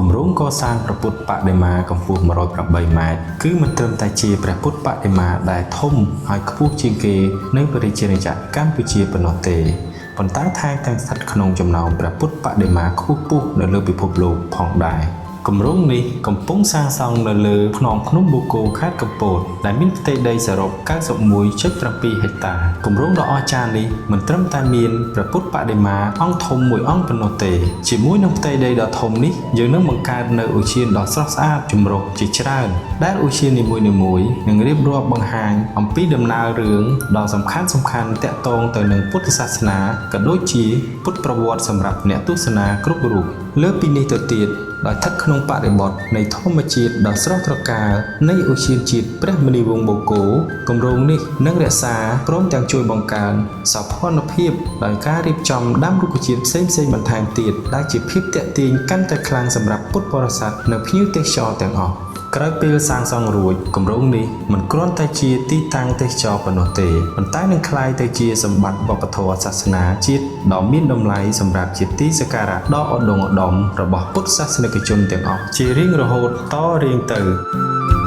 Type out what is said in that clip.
គម្រោងកសាងព្រះពុទ្ធបដិមាកម្ពស់108ម៉ែត្រគឺមិនត្រឹមតែជាព្រះពុទ្ធបដិមាដែលធំហើយខ្ពស់ជាងគេនៅព្រះរាជាណាចក្រកម្ពុជាប៉ុណ្ណោះទេប៉ុន្តែថែមទាំងស្ថិតក្នុងចំណោមព្រះពុទ្ធបដិមាខ្ពស់ៗនៅលើពិភពលោកផងដែរ។ គម្រោងនេះកំពុងសាងសង់នៅលើខ្នងភ្នំបូកគោខេត្តកំពតដែលមានផ្ទៃដីសរុប91.7ហិកតាគម្រោងដ៏អស្ចារ្យនេះមិនត្រឹមតែមានព្រះពុទ្ធបដិមាអង្គធំមួយអង្គប៉ុណ្ណោះទេជាមួយនឹងផ្ទៃដីដ៏ធំនេះយើងនឹងបង្កើតនៅឧទ្យានដ៏ស្រស់ស្អាតចម្រុះជាច្រើនដែលឧទ្យាននីមួយៗនឹងរៀបរាប់បង្ហាញអំពីដំណើររឿងដ៏សំខាន់ៗទាក់ទងទៅនឹងពុទ្ធសាសនាក៏ដូចជាពុទ្ធប្រវត្តិសម្រាប់អ្នកទស្សនាគ្រប់រូបលើសពីនេះទៅទៀត ដោយស្ថិតក្នុងបរិបទនៃធម្មជាតិដ៏ស្រស់ត្រកាលនៃឧទ្យានជាតិព្រះមុនីវង្សបូកគោគម្រោងនេះនឹងរក្សាព្រមទាំងជួយបង្កើនសោភ័ណភាពដោយការរៀបចំដាំរុក្ខជាតិផ្សេងៗបន្ថែមទៀតដែលជាភាពទាក់ទាញកាន់តែខ្លាំងសម្រាប់ពុទ្ធបរិស័ទនិងភ្ញៀវទេសចរទាំងអស់ក្រោយពេលសាងសង់រួចគម្រោងនេះមិនគ្រាន់តែជាទីតាំងទេសចរប៉ុណ្ណោះទេប៉ុន្តែនឹងក្លាយទៅជាសម្បត្តិវប្បធម៌សាសនាជាតិដ៏មានតម្លៃសម្រាប់ជាទីសក្ការៈដ៏ឧត្តុង្គឧត្តមរបស់ពុទ្ធសាសនិកជនទាំងអស់ជារៀងរហូតតរៀងទៅ។